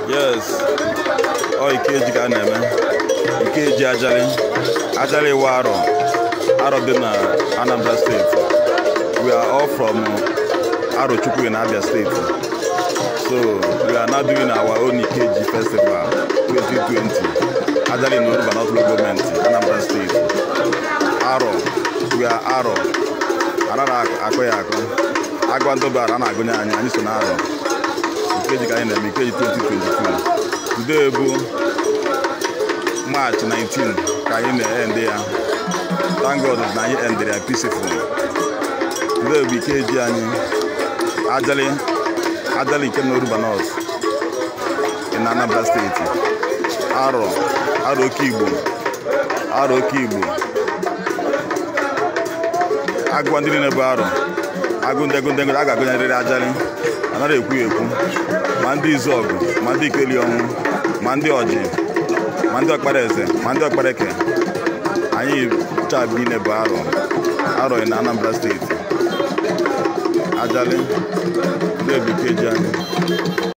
Yes, ọ Ikeji ka a na-eme. Ikeji Ajali. Ajali iwu Arọ. Arọ dị na Anambra State. We are all from Arochukwu in Abia State. So we are now doing our own Ikeji Festival 2020. Ajali in Oruba North Local Government, Anambra State. Arọ, we are Arọ. Anara akọ ya akọ. Agwa ndị bara a na-agụnye anyị, anyị so na Arọ. Ikeji ka anyị na-eme, Ikeji 2022. Today bụ March 19 ka anyị na-end ya. Thank God na anyị endere ya peaceful. Today bụ Ikeji anyị. Ajali, Ajali nke na Oruba North in Anambra State. Arọ, Arọ Oke Igbo, Arọ Oke Igbo. Agụwa ndị niile bụ Arọ. Agụ ndị agụ ndị a ga-agụnyerịrị Ajali. Anaghị ekwu ya ekwu. Ma ndị Izuọgụ, ma ndị Ikeli ọnwụ, ma ndị Ọjị, ma ndị Ọkpara Eze, ma ndị Ọkpara Eke. Anyị chabi niile bụ Arọ. Arọ in Anambra State. Ajali, ndị bụ Ikeji anyị.